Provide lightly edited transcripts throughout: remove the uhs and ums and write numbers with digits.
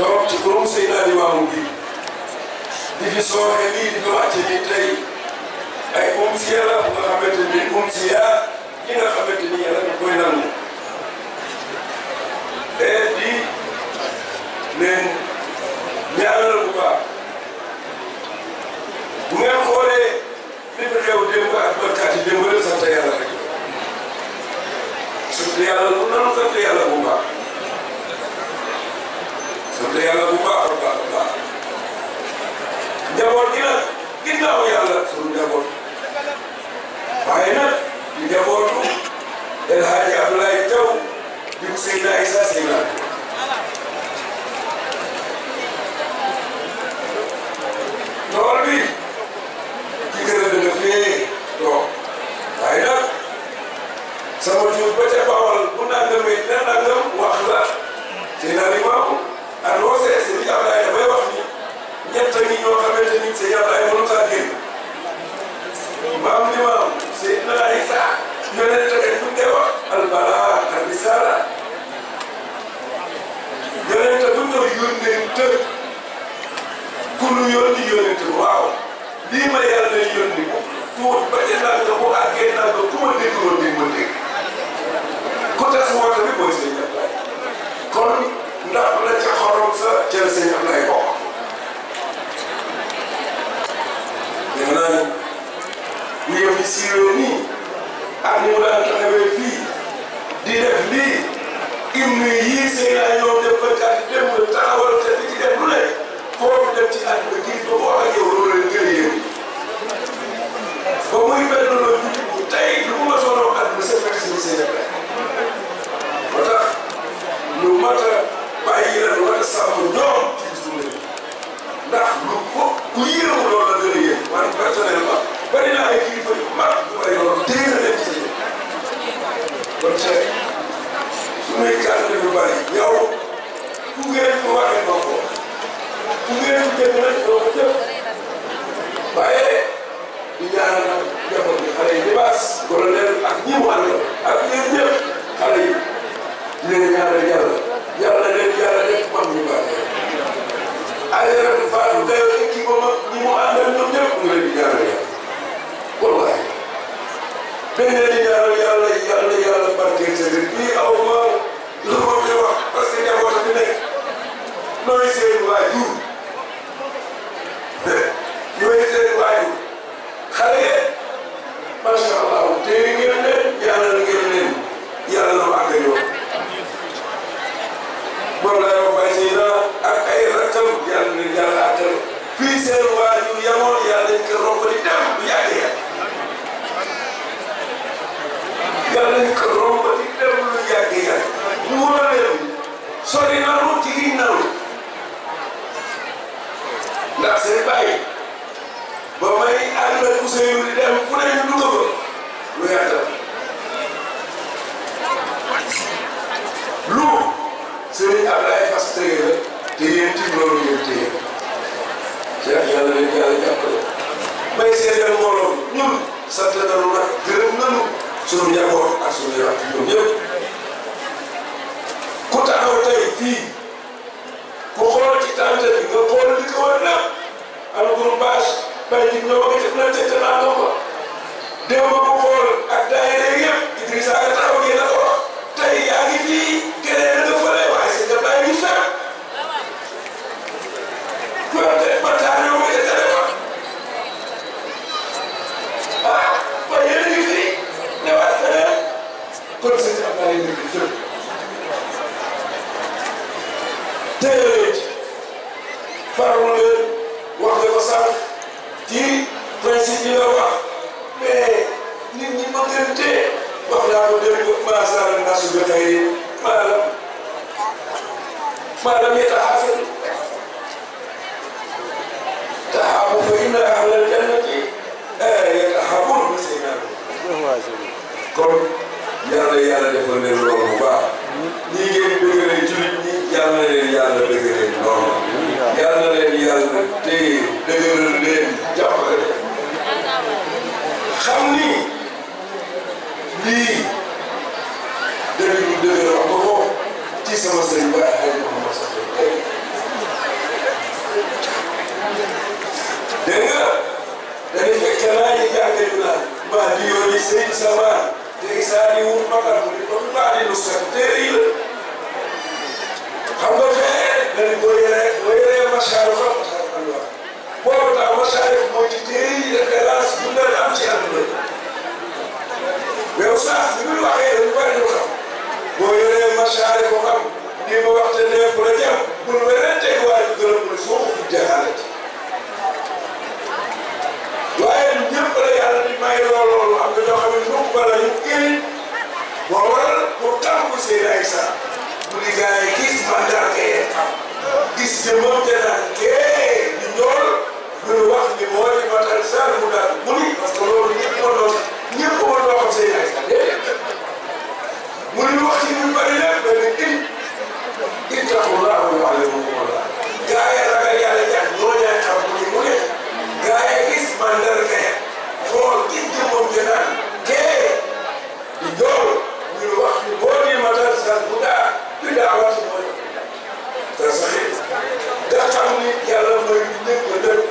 toog ci kuréel Seydina Limaamu bi di fi sooxe lii di ko wàcce ni tey ay umsiya la bu nga xamante ni umsiya yi nga xamante ni yàlla dañ koy nangu et di leen ñaanal bu baax bu ngeen xoolee li fi xew démb ak barkaati démb la sant yàlla rek sant yàlla lu nanu sant yàlla bu baax sant yàlla bu baax a baax a baax njaboot gi nag ginnaaw yàlla sunu njaboot waaye nag di njabootu El Hadji Abdoulaye Thiaw di ko Seydina Issa Seydina tool bi ci gën a dëgg fee toog waaye nag sama jur ba ca Bawol bu nangamee ne nangam wax la Seydina Limaamu ak loo seet si li Abdoulaye dafay wax ni ñett ñi ñoo xamante ni Seydina Abdoulaye mënu saa génn maam Limaam Seydina Issa yonent rek bu ñu koy wax albalaa ak risaala yonent bu ñu yónnee tëj ku nu yónni yonent waaw lii ma yàlla yónni ko tuut ba ca naan ko àggee naan ko ku ma déggoon di ma dégg ku tas woote bi mooy Sëñ Abdoulaye kon ndax la ca xorom sa ca la Sëñ Abdoulaye bokk def naa ne bu yëf yi siiwee nii ak ni mu daan taxawee fii di def lii hymne yii seen ay ñoom def ba kat dem taxawal te di ci def lu ne foofu dem ci àdduna gis ba boo ak yow loolu leen gën a yéen ba muy benn loolu bu tey lu mu ma soxla àdduna sa fekk si seen ba tax lu mat a bàyyi la lu mat a sàmm ñoom ci gis lu ndax lu ko ku yéewu loolu la gën a yéen man personnellement bari naa ay kilifa yu mag yu bari loolu dégg na leen ci sa kon tey su muy kàddu yu bari yow fu ngeen ko waxee ma ko fu ngeen ko jënd nag doo ko jëf waaye di ñaanal nag njaboot bi xale yi libaas colonel ak ñi mu àndal ak ñoom ñëpp xale yi di leen ñaanal yàlla yàlla leen yàlla def mag ñu baax ay rek Fatou Gueye équipe ba mag ñi mu àndal ñoom ñëpp mu leen di ñaanal yàlla wallahi dañ leen di ñaanal yàlla yàlla yàlla barkeel sa biir bii aw ma lu ma koy wax parce que njaboot bi nekk nooy seen waajur ñooy seen waajur xale yi macha allah téye ngeen leen ñaanal ngeen leen yàlla na ma àgg ñoom moom lay wax Baye Seyna ak ay rakkam yàlla na yàlla àggal fii seen waajur yamoon yàlla nañ ko romb di dem bu yàggee yàlla nañ ko romb di dem lu yàggee mu mën a leen sori na lu ci ginnaaw ndax seen bàyyi ba may ànd ak Ousseynou di dem fu ne ñu dugg ba lu yàggal lu Serigne Abdoulaye Fass tege la te yéen ci loolu ngeen téye Cheikh yàlla leen yàlla jàppale may seedeel mbooloo ñun sant nañu nag gërëm nañu sunu njaboot ak sunu yaram ñoom ñëpp ku taxaw tey fii ku xool ci tànte bi nga xool li ko war lépp am groupe bâche bay di ñoo ko def na te te naa ko démb ko xool ak daayira yëpp Idrissa nga taxaw ngeen a ko wax tey yaa ngi fii keneen nga fële waaye si nga bàyyi ñu fekk ku yàtte partage yoo ko te téléphone ah waaye yéen a ngi fii newaat feneen kon sëñ Abdoulaye nekk fépp téye leen ci farlu leen wax nga ko sànq ci principe yi nga wax mais nit ñi bëggante wax naa ko démb maasàllaa naa su jotee yi maanaam yatahaasadu tahaabu fa inna ahlal jannati yatahaabun kon yàlla yàlla defal leen loolu bu baax ñi ngeen bëggalee jullit ñi yàlla leen yàlla bëggalee noonu yàlla leen yàlla téye dëgëral leen jàppale leen xam ni lii dëgg lu dëgër wax nga ko ci sama sëriñ ba ay Mouhamed Sakhir kanaani jàngale maa di yooyu sëñ sama te isaa di wut makal mu ni comme maa di lu sax téere yi la xam nga fee dañ boo yoree masaaro xam boobu tax masaaro mooy ci téere yi référence bu leen am ci àdduna mais oustaz bi muy waxee dañu bari ñu xam boo yoree masaaro ko xam ni ma waxte ne bu la jàpp bul werenteeg waaye du gërëm ne foo ko fi jeexale waaye ñëpp la yàlla di may loolu am na ñoo xam ne ñoom bala ñu indi moo waral pour tàmpu seen ay saa bu di gars yi gis mandarga yi gis jëmmam janaan kee di ñool ñu wax ni moo di matal saa mu daal mu ni parce que loolu ñëpp mën loo xam seen ay saa déedéet mu ni wax ci ñu bari lépp benn ittaqullah wa yu'allimukumullah gaa yi ragal yàlla jàng ñoo ñaay xam mu ne gaa yi gis mandarga ya xool gis jëmmam janaan kee di ñool ñu wax ni boo di matal saa mu daal bi daa wax mooy te sax nga xam ni yàlla mooy ñëpp a dëkk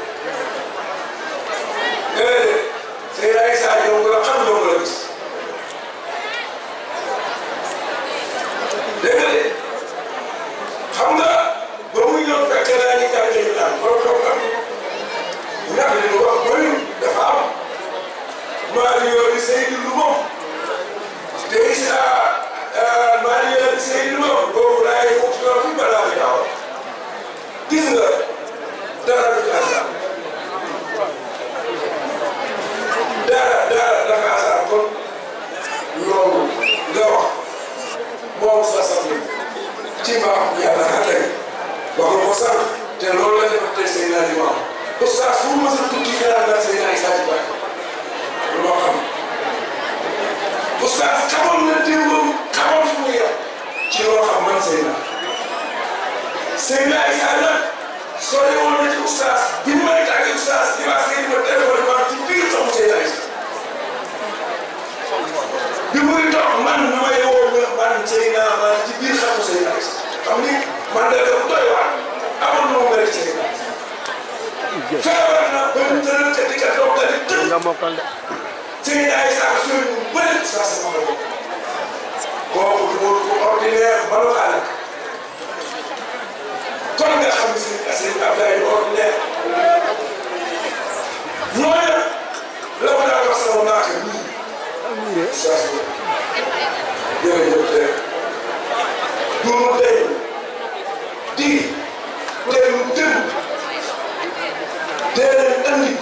Seydina Issa yomb la xam yomb la gis dégg nga de xam nga ba muy ñëw fekk naa ni jàng ñu naan borom xam ndax li ñu wax mooy dafa am maa ngi yori Seydou lu moom te Issa maa ngi yori Seydou lu moom boobu laay wut yoon fi balaa bi daaw gis nga dara du hasard dara dafa hasard kon loolu nga wax moom sa sax ci mbaax yàlla na tey wax nga ko sànq te loolu la def tey Seydina Limamou oustaz fu mu mës a tukki gannaaw daal Seydina Issa ci baax loo xam oustaz xamoon na démbam xamoon fu mu yem ci loo xam man Seydina Issa nag sori woon na ci oustaz bi mu may tàggee oustaz di ma sëy ma téléphone ma ci biir taxu Seydina Issa bi muy dox man may woo man Seydina man ci biir taxu Seydina Issa xam ni man de ko doy waar amoon na mu mel ci Seydina Issa feebar na ba mu tëral te di ka doog tali tëj Seydina Issa sori mu bëri saa sama bopp kooku du ordinaire balu xaale kon nga xam ne si Abdoulaye du ordinaire ñooñu la ma daan wax sama naaka nii saa su jërëjëf tey duuru tey di teelu dëgg teeleen andi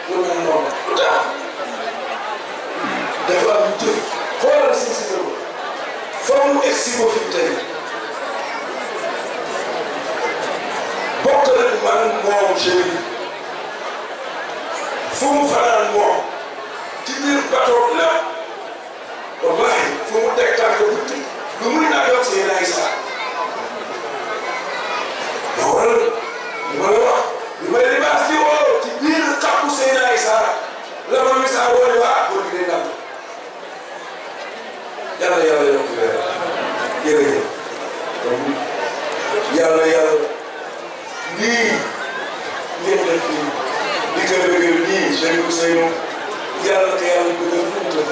lu mel noonu lu tax dafa am jëf xoolal si si dëgg fa mu egsi ko fi tey bokk nañ man moom Chérif fu mu fanaan moom ci biir bateau lépp wallahi fu mu teg tànk guddi lu muy naa doon Seydina Issa loolu li ma la wax li may libaas di woo ci biir xàppu Seydina Issa la ma misaa woo ne waa góor gi day ndam yàlla yokk leer jërëjëf yàlla lii ngeen def nii di ko bëggal nii Chérif Ousseynou yàlla na yàlla bëggal mu tëdd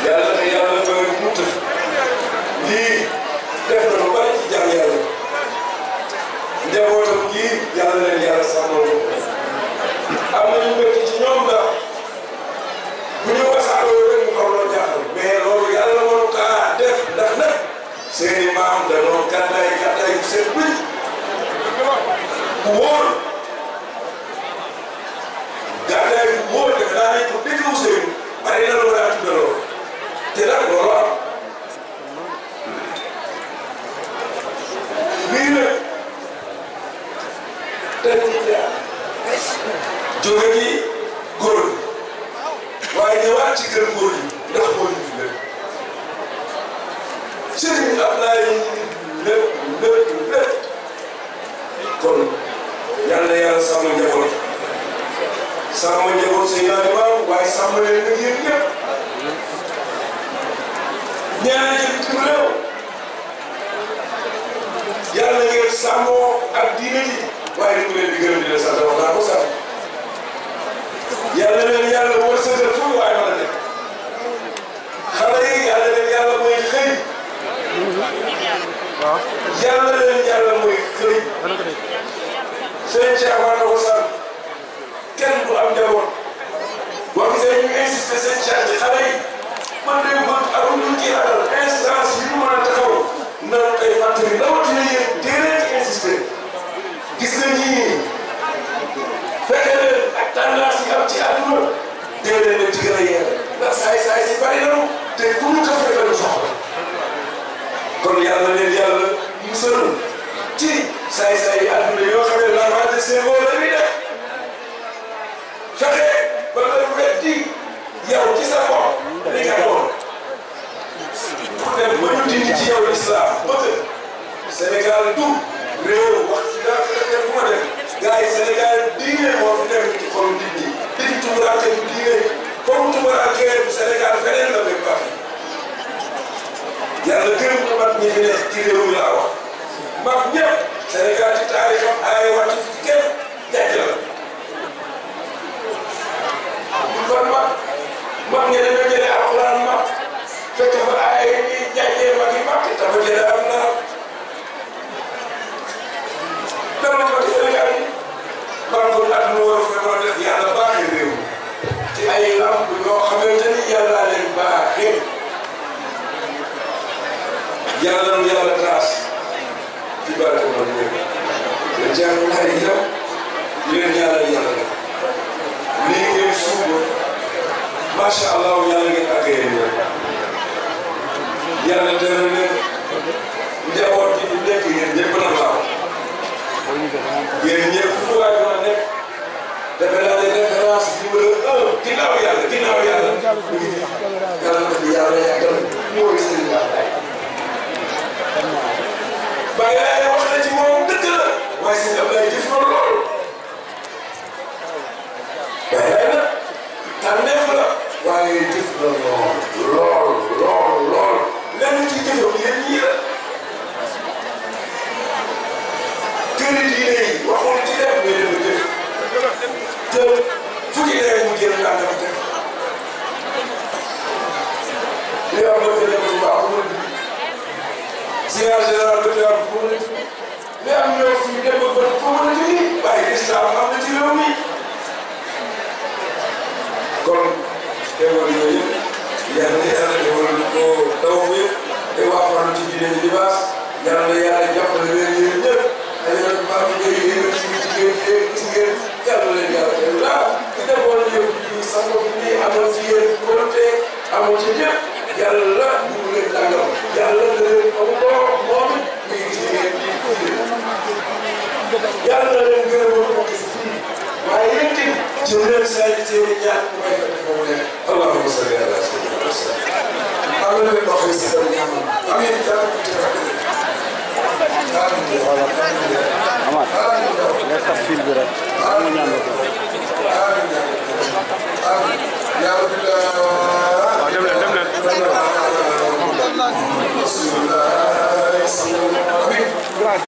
yàlla na yàlla bëggal mu tëdd lii def na lu bari ci jàmm yàlla njabootam gii yàlla leen yàlla sàmmal am nañu mbégte ci ñoom ndax bu ñu wasaaroo rek mu xaw loo jaaxal mais loolu yàlla mënu kaa def ndax nag seeni maam dañoo gàddaay bu seen bëj bu wóor gàddaay bu wóor def naa ne pour dégg Ousseynou bari na lu daa tuddaloo te nag loolu am lii nag tey jóge ci góor gi waaye ñëwaat ci kër góor gi ndax góor gi fi lépp Serigne Abdoulaye lépp kon yàlla sàmm njaboot Seydina Limamou waaye sàmm leen nag yéen ñëpp ñaanal ci bitim réew yàlla ngeen sàmmoo ak diine ji waaye ñu ngi leen di gërëm di leen sant wax naa ko sax yàlla leen yàlla wërsëgal fu mu waay mën a nekk xale yi yàlla leen yàlla mooy xëy yàlla leen yàlla mooy xëy seen Cheikh wax na ko sax kenn du am njaboot boo gisee ñu insisté seen Cheikh ci xale yi man de amul luñ ci ragal instance yi ñu mën a taxaw nan koy fàttali rawatina yéen déedéet ci insisté gis nga ñii fexe leen ak tendance yi am ci àdduna déedéet leen ci gën a yeer ndax saay si bari nañu te ku ñu ko fexe lu soxla kon yàlla leen yàlla musal ci saay yi àdduna yoo xam ne lavage de cerveau la ñuy def fexe ba nga weddi yow ci sa bopp li nga doon pour dem ba ñu dindi ci yow l'islam bëgg Sénégal du réew wax ci daal fu ma dem gars yi Sénégal diine moo fi dem ci xolu nit ñi di tumuraanke bu diine comme tumuraanke bu Sénégal feneen la koy baax yàlla gërëm na mag ñi fi ne ci réew mi laa wax mag ñëpp Sénégal ci taarixam ay wàcc ci kenn jàcc la kon mag ñi dañoo jëlee alxuraan mag fekk fa ay ñi jàccee mag yi mag dafa jëlee am na dama ko ci Sénégal yi man ko at mu war a fexe def yàlla baaxee réew ci ay lamp yoo xamante ni yàlla leen baaxee yàlla na yàlla taas ci barke man ñëpp le jàng xay itam di leen ñaanal yàlla lii ngeen suuba macha allah yàlla ngeen àggee ñëpp yàlla dana nekk njaboot bi ñu nekk yéen ñëpp na laaw yéen ñëpp fu waay mën a nekk defe naa ne référence numéro 1 ginnaaw yàlla mu ngi yàlla na fi yàlla yàggal mooy seen gàttaay ba yaay wax na ci moom dëgg la waaye seen am lay jëf na lool waaye yaay nag tànneef la waaye jëf na lool lenn ci jëfam yéen ñii la këri diine yi waxul ci def mais dafa jëf te fukki nawet mu jël naa dafa def li am na fi nekk bu baax bu mën ziar général de la bu mën li am ñoo fi dem ba bët foo mën a jógee waaye islam am na ci réew mi kon teewal yooyu yàlla na yàlla defal ko taw bi te waa Fane ci diine ji di baas yàlla na yàlla jàppale leen yéen ñëpp ay yoon baax na yéen ci gis ngeen yàlla leen yàlla def daal ci defoon yow ci sax ni amoon ci yéen volonté amoon ci ñëpp yàlla ñu ngi leen tàggal yàlla na leen amu ko moom mi ngi gis ngeen yàlla na leen gën a mën a gis fii waaye yéen tamit ci leen saa yi seen i ñaan bu may fekk foofu ne allahumma salli ala sayyidina Muhammad am na leen waxee si dara ñaan amiin jàpp ci Amar nga tax fil bi rek mu ñaan ko ya rabbi dem leen